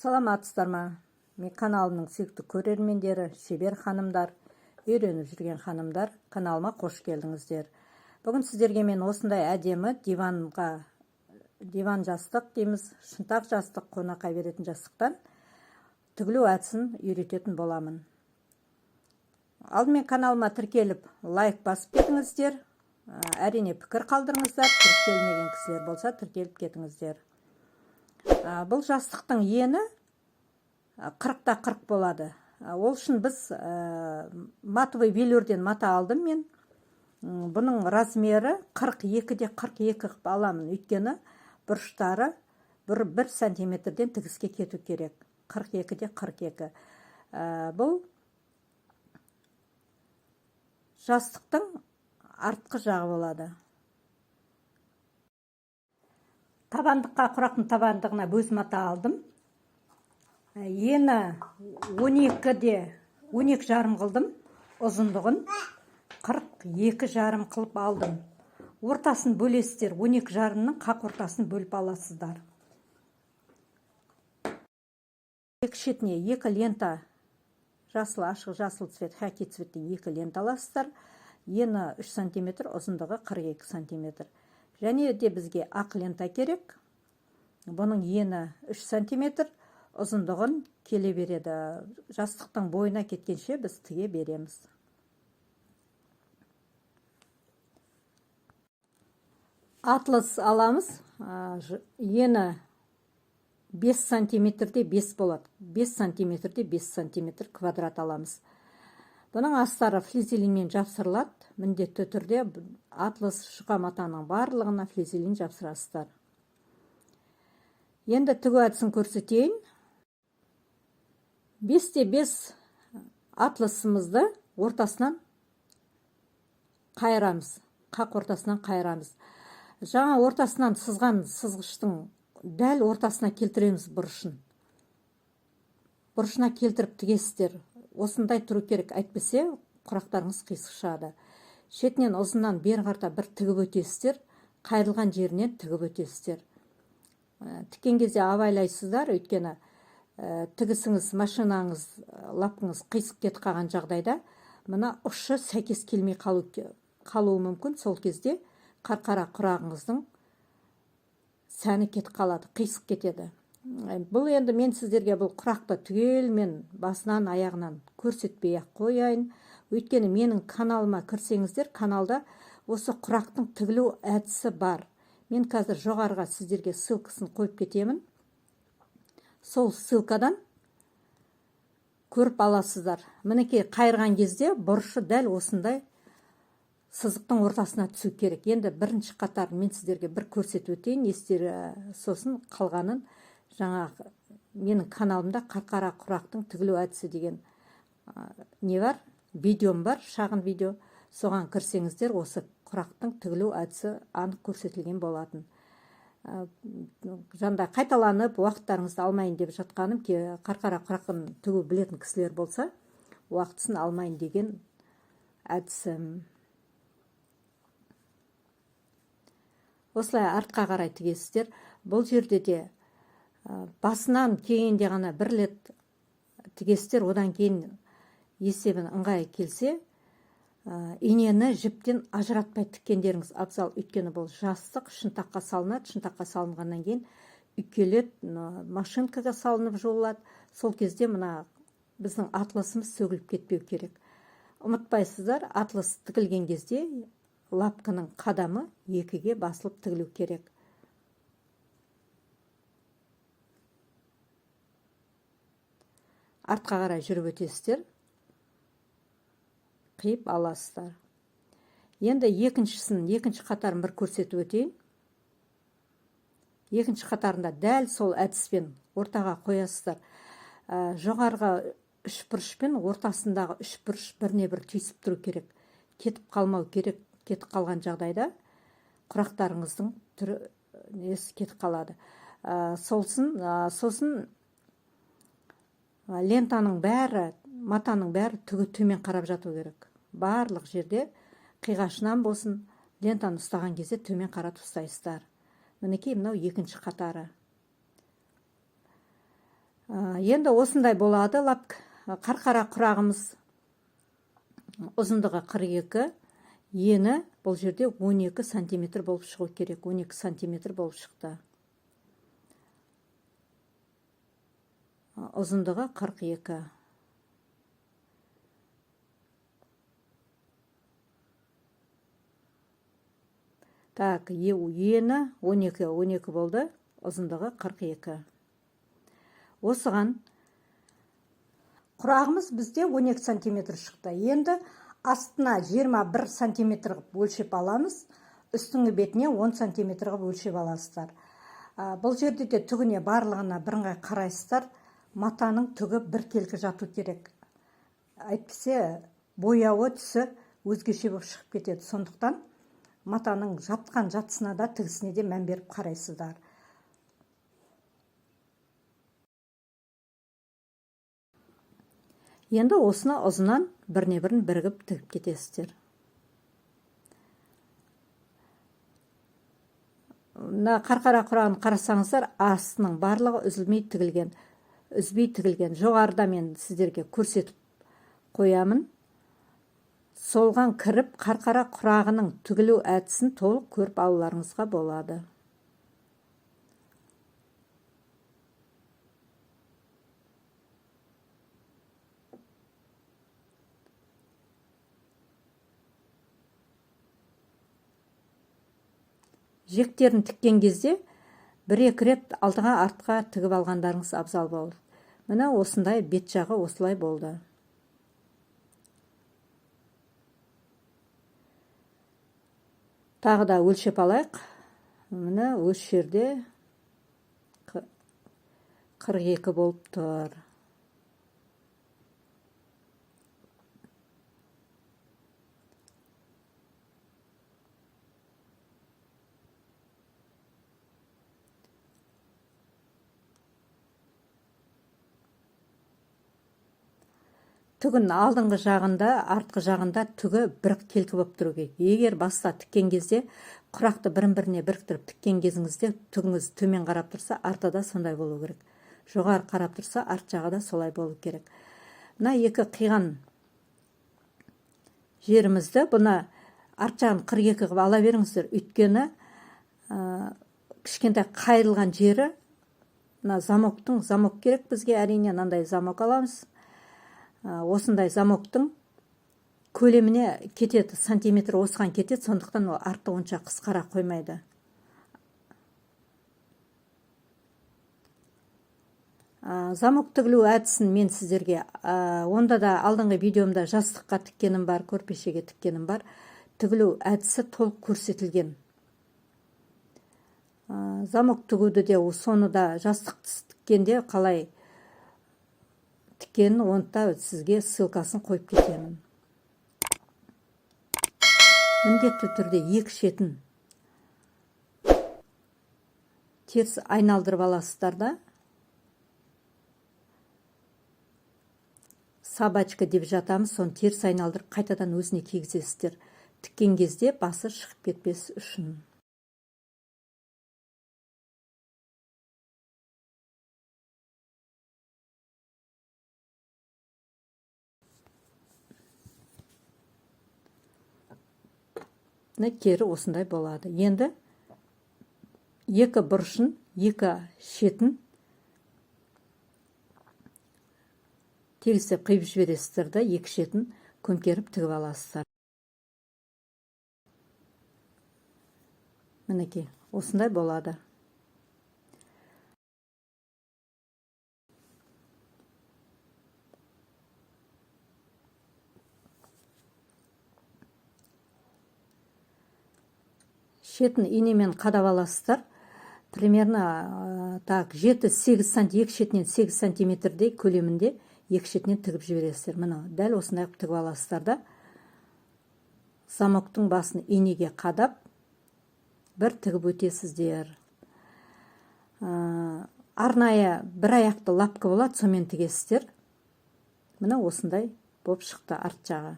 Саламатсыздар ма? Мен каналымның сүйікті көрермендері, шебер ханымдар, үйреніп жүрген ханымдар, каналыма қош келдіңіздер. Бүгін сіздерге мен осындай әдемі диванға, диван жастық дейміз, шынтақ жастық, қонаққа беретін жастықтан тігілу әдісін үйрететін боламын. Алдымен каналыма тіркеліп, лайк басып кетіңіздер. Әрине пікір қалдырыңыздар, тіркелмеген кісілер болса тіркеліп кетіңіздер. Бұл жастықтың ені 40-та 40 болады. Ол үшін біз матовый велюрден мата алдым мен. Бұның размері 42-де 42 қылып аламын. Өйткені бұрыштары бір сантиметрден тігіске кету керек. 42-де 42. Бұл жастықтың артқы жағы болады. Табандыққа, құрақтың табандығына бөз мата алдым. Ені 12-де 12 жарым қылдым, ұзындығын 42 жарым қылып алдым. Ортасын бөлесіздер, 12 жарымның қақ ортасын бөліп аласыздар. Екі шетіне екі лента, жасыл, ашық жасыл цвет, хаки цветтен екі лента аласыздар. Ені 3 сантиметр, ұзындығы 42 сантиметр. Және де бізге ақ лента керек. Бұның ені 3 сантиметр, ұзындығын келе береді. Жастықтың бойына кеткенше біз тіге береміз. Атлас аламыз. Ені 5 сантиметрде 5 болады. 5 сантиметрде 5 сантиметр квадрат аламыз. Бұның астары флизелинмен жапсырылады. Міндетті түрде атлас жұқа матаның барлығына флизелин жапсырасыздар. Енді тігу әдісін көрсетейін. 5-те 5 атласымызды ортасынан қайырамыз. Қақ ортасынан қайырамыз. Жаңа ортасынан сызған сызғыштың дәл ортасына келтіреміз бұрышын. Бұрышына келтіріп тігесіздер. Осындай тұру керек, әйтпесе құрақтарыңыз қисық шығады. Шетінен ұзыннан бері қарата бір тігіп өтесіздер, қайырылған жерінен тігіп өтесіздер. Тіккен кезде абайлайсыздар, өйткені тігісіңіз, машинаңыз, лапкаңыз қисық кетіп қалған жағдайда мына ұшы сәйкес келмей қалуы мүмкін. Сол кезде қарқара құрағыңыздың сәні кетіп қалады, қисық кетеді. Бұл енді мен сіздерге бұл құрақты түгелмен басынан аяғынан көрсетпей ақ қояйын. Өйткені менің каналыма кірсеңіздер, каналда осы құрақтың тігілу әдісі бар. Мен қазір жоғарыға сіздерге ссылкасын қойып кетемін. Сол ссылкадан көріп аласыздар. Мінекей, қайырған кезде бұрышы дәл осындай сызықтың ортасына түсу керек. Енді бірінші қатарын мен сіздерге бір көрсетіп өтейін, естері, сосын қалғанын жаңағы менің каналымда қарқара құрақтың тігілу әдісі деген не бар, видеом бар, шағын видео. Соған кірсеңіздер, осы құрақтың тігілу әдісі анық көрсетілген болатын. Жанда қайталанып уақыттарыңызды алмайын деп жатқаным, қарқара құрағын тігу білетін кісілер болса, уақытысын алмайын деген әдісім. Осылай артқа қарай тігесіздер. Бұл жерде де басынан кейінде ғана бір рет тігесіздер, одан кейін есебін ыңғайы келсе, инені жіптен ажыратпай тіккендеріңіз абзал. Өйткені бұл жастық шынтаққа салынады, шынтаққа салынғаннан кейін үйкеледі, машинкаға салынып жуылады. Сол кезде мына біздің атласымыз сөгіліп кетпеу керек. Ұмытпайсыздар, атлас тігілген кезде лапканың қадамы екіге басылып тігілу керек. Артқа қарай жүріп өтесіздер, қиып аласыздар. Енді екінші қатарын бір көрсетіп өтейін. Екінші қатарында дәл сол әдіспен ортаға қоясыздар. Жоғарғы үш бұрыш пен ортасындағы үш бұрыш біріне бір түйісіп тұру керек. Кетіп қалмау керек. Кетіп қалған жағдайда құрақтарыңыздың түрі несі кетіп қалады. Сосын лентаның бәрі, матаның бәрі түгі төмен қарап жату керек. Барлық жерде қиғашынан болсын, лентаны ұстаған кезде төмен қаратып ұстайсыздар. Мінекей, мынау екінші қатары. Енді осындай болады лапка. Қарқара құрағымыз ұзындығы 42, ені бұл жерде 12 сантиметр болып шығу керек. 12 сантиметр болып шықты. Ұзындығы 42. Так, ені 12, 12 болды, ұзындығы 42. Осыған құрағымыз бізде 12 сантиметр шықты. Енді астына 21 сантиметр қылып өлшеп аламыз, үстіңгі бетіне 10 сантиметр қылып өлшеп аласыздар. Бұл жерде де түгіне барлығына бірыңғай қарайсыздар. Матаның түгі біркелкі жату керек. Әйтпесе бояуы түсі өзгеше болып шығып кетеді. Сондықтан матаның жатқан жатысына да тігісіне де мән беріп қарайсыздар. Енді осыны ұзынан біріне бірін бірігіп тігіп кетесіздер. Мына қарқара құрағын қарасаңыздар, астының барлығы үзілмей тігілген, үзбей тігілген. Жоғарыда мен сіздерге көрсетіп қоямын. Солған кіріп қарқара құрағының тігілу әдісін толық көріп алуларыңызға болады. Жектерін тіккен кезде бір-екі рет алдыға артқа тігіп алғандарыңыз абзал болды. Міне осындай бет жағы осылай болды. Тағы да өлшеп алайық. Міне осы жерде 42 болып тұр. Түгін алдыңғы жағында, артқы жағында түгі бір келкі болып тұру керек. Егер баста тіккен кезде құрақты бірін-біріне біріктіріп тіккен кезіңізде түгіңіз төмен қарап тұрса, арты да сондай болу керек. Жоғары қарап тұрса, арт жағы да солай болу керек. Мына екі қиған жерімізді, бұны арт жағын 42 қылып ала беріңіздер. Өйткені, кішкентай қайырылған жері, мына замоктың, замок керек бізге, әрине мынандай замок аламыз. Осындай замоктың көлеміне кетеді, сантиметр осыған кетеді, сондықтан ол арты онша қысқара қоймайды. Замок тігілу әдісін мен сіздерге, онда да алдыңғы видеомда жастыққа тіккенім бар, көрпешеге тіккенім бар. Тігілу әдісі толық көрсетілген. Замок тігуді де, соны да жастық тіккенде қалай тіккенін, оны да сізге ссылкасын қойып кетемін. Міндетті түрде екі шетін теріс айналдырып аласыздар да, собачка деп жатамыз, соны теріс айналдырып қайтадан өзіне кигізесіздер. Тіккен кезде басы шығып кетпес үшін. Міне кері осындай болады. Енді екі бұрышын, екі шетін тегістеп қиып жібересіздер да, екі шетін көмкеріп тігіп аласыздар. Мінекей, осындай болады. Шетін инемен қадап аласыздар. Примерно, так, жеті-сегіз санти, екі шетінен сегіз сантиметрдей көлемінде екі шетінен тігіп жібересіздер. Міне, дәл осындай қылып тігіп аласыздар да, замоктың басын инеге қадап, бір тігіп өтесіздер. Арнайы бір аяқты лапка болады, сонымен тігесіздер. Міне осындай болып шықты арт жағы.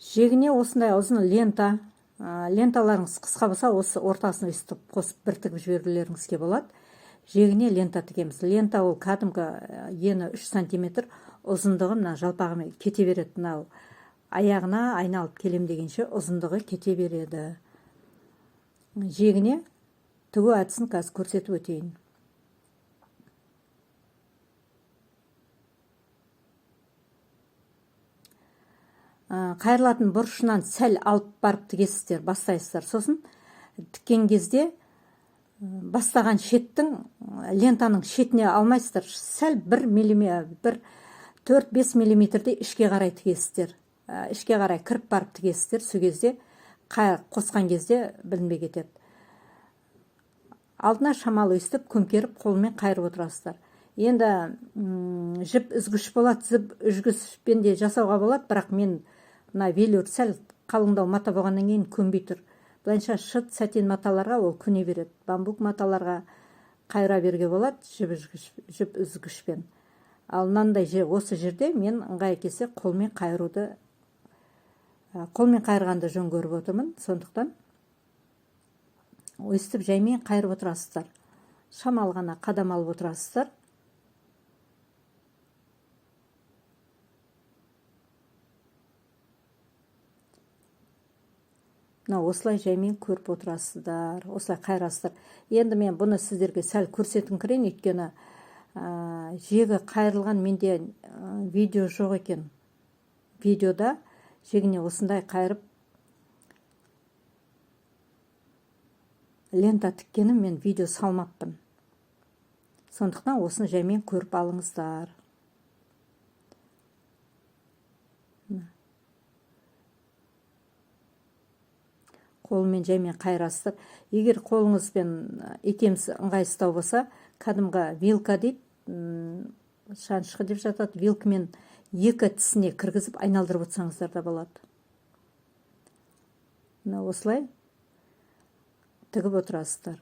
Жегіне осындай ұзын лента, ленталарыңыз қысқа болса, осы ортасын өйстіп қосып бір тігіп жіберулеріңізге болады. Жегіне лента тігеміз. Лента ол кәдімгі ені 3 сантиметр, ұзындығы мына жалпағымен кете береді. Мынау аяғына айналып келем дегенше ұзындығы кете береді. Жегіне тігу әдісін қазір көрсетіп өтейін. Қайырылатын бұрышынан сәл алып барып тігесіздер, бастайсыздар. Сосын тіккен кезде бастаған шеттің, лентаның шетіне алмайсыздар, сәл бір миллиметр, бір 4-5 миллиметрдей ішке қарай тігесіздер. Ішке қарай кіріп барып тігесіздер. Сол кезде қосқан кезде білінбей кетеді. Алдына шамалы өйстіп көмкеріп қолмен қайырып отырасыздар. Енді жіп үзгіш болады, жіп үзгішпен де жасауға болады, бірақ мен мына велюр сәл қалыңдау мата болғаннан кейін көнбей тұр. Былайынша шыт сәтен маталарға ол көне береді. Бамбук маталарға қайыра беруге болады жіп үзгішпен. Ал мынандай жер, осы жерде мен ыңғайы келсе қолмен қайыруды, қолмен қайырғанды жөн көріп отырмын. Сондықтан өйстіп жаймен қайырып отырасыздар. Шамалы ғана қадам алып отырасыздар. Мына осылай жаймен көріп отырасыздар, осылай қайырасыздар. Енді мен бұны сіздерге сәл көрсеткім кірейін, өйткені жегі қайырылған менде видео жоқ екен. Видеода жегіне осындай қайырып лента тіккенім мен видео салмаппын. Сондықтан осыны жаймен көріп алыңыздар. Қолмен жаймен қайырасыздар. Егер қолыңызбен икемсіз ыңғайсыздау болса, кәдімгі вилка дейді, шанышқы деп жатады, вилкамен екі тісіне кіргізіп айналдырып отырсаңыздар да болады. Мына осылай тігіп отырасыздар.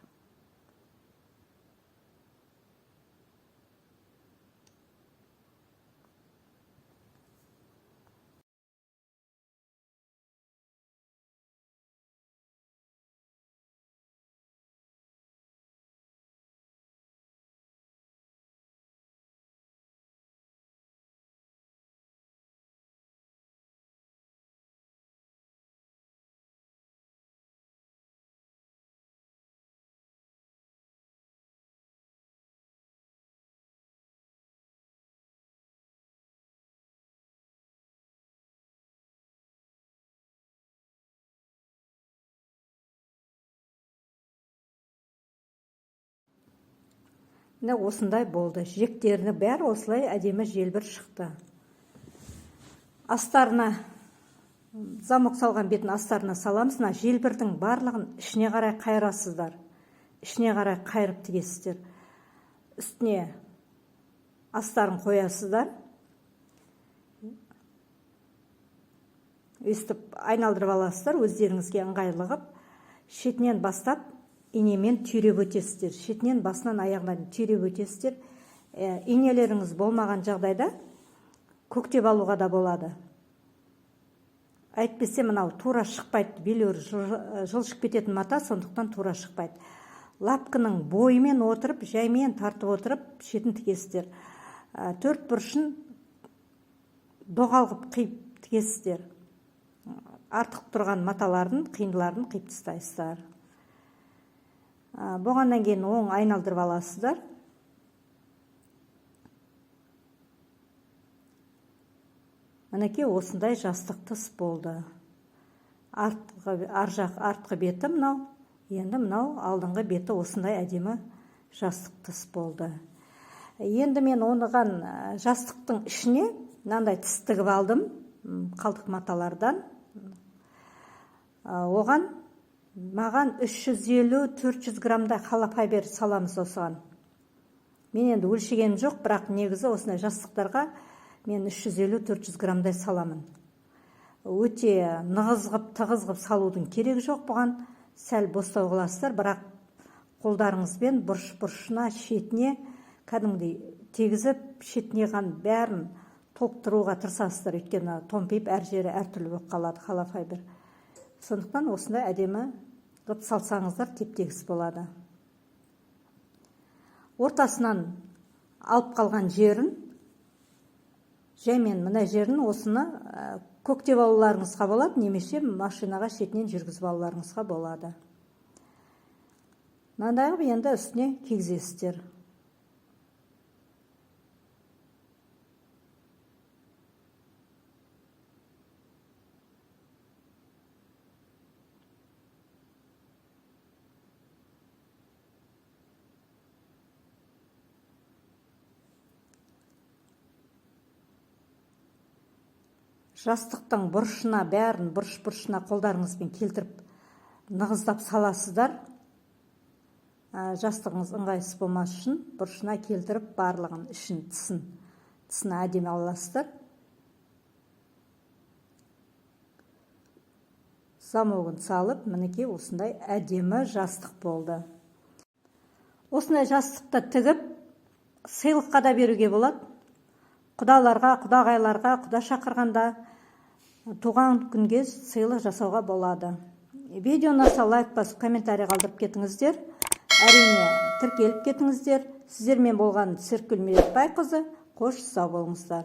Міне осындай болды. Жектерінің бәрі осылай әдемі желбір шықты. Астарына замок салған бетін астарына саламыз. Мына желбірдің барлығын ішіне қарай қайырасыздар. Ішіне қарай қайырып тігесіздер. Үстіне астарын қоясыздар. Өстіп айналдырып аласыздар, өздеріңізге ыңғайлы қылып. Шетінен бастап инемен түйреп өтесіздер. Шетінен басынан аяғына дейін түйреп өтесіздер. Инелеріңіз болмаған жағдайда көктеп алуға да болады. Әйтпесе мынау тура шықпайды, белур жылжып кететін мата, сондықтан тура шықпайды. Лапкының бойымен отырып, жаймен тартып отырып, шетін тігесіздер. Төрт бұрышын доғал қылып қиып тігесіздер. Артық тұрған маталарын, қиындыларын қиып тастайсыздар. Болғаннан кейін оң айналдырып аласыздар. Мінекей осындай жастық тыс болды. Ар жақ артқы беті мынау, енді мынау алдыңғы беті осындай әдемі жастық тыс болды. Енді мен оныған жастықтың ішіне мынандай тіс тігіп алдым, қалдық маталардан. Оған маған үш жүз елу, төрт жүз граммдай халафайбер саламыз осыған. Мен енді өлшегенім жоқ, бірақ негізі осындай жастықтарға мен үш жүз елу, төрт жүз граммдай саламын. Өте нығыз қып, тығыз қып салудың керегі жоқ бұған. Сәл бостау қыласыздар, бірақ қолдарыңызбен бұрыш-бұрышына, шетіне кәдімгідей тегізіп, шетіне ған бәрін Толықтыруға тырысасыздар, өйткені томпиып әр жері әртүрлі болып қалады холофайбер. Сондықтан осындай әдемі қылып салсаңыздар, теп-тегіс болады. Ортасынан алып қалған жерін, жаймен мына жерін осыны көктеп алуларыңызға болады, немесе машинаға шетінен жүргізіп алуларыңызға болады. Мынандай қылып енді үстіне кигізесіздер. Жастықтың бұрышына, бәрін бұрыш-бұрышына қолдарыңызбен келтіріп нығыздап саласыздар. Жастығыңыз ыңғайсыз болмас үшін бұрышына келтіріп барлығын ішін, тысына әдемі аласыздар. Замогын салып, мінекей осындай әдемі жастық болды. Осындай жастықты тігіп сыйлыққа да беруге болады. Құдаларға, құдағайларға, құда шақырғанда, туған күнге сыйлық жасауға болады. Видео ұнаса лайк басып, комментарий қалдырып кетіңіздер. Әрине, тіркеліп кетіңіздер. Сіздермен болған Серікгүл Медетбайқызы. Қош сау болыңыздар.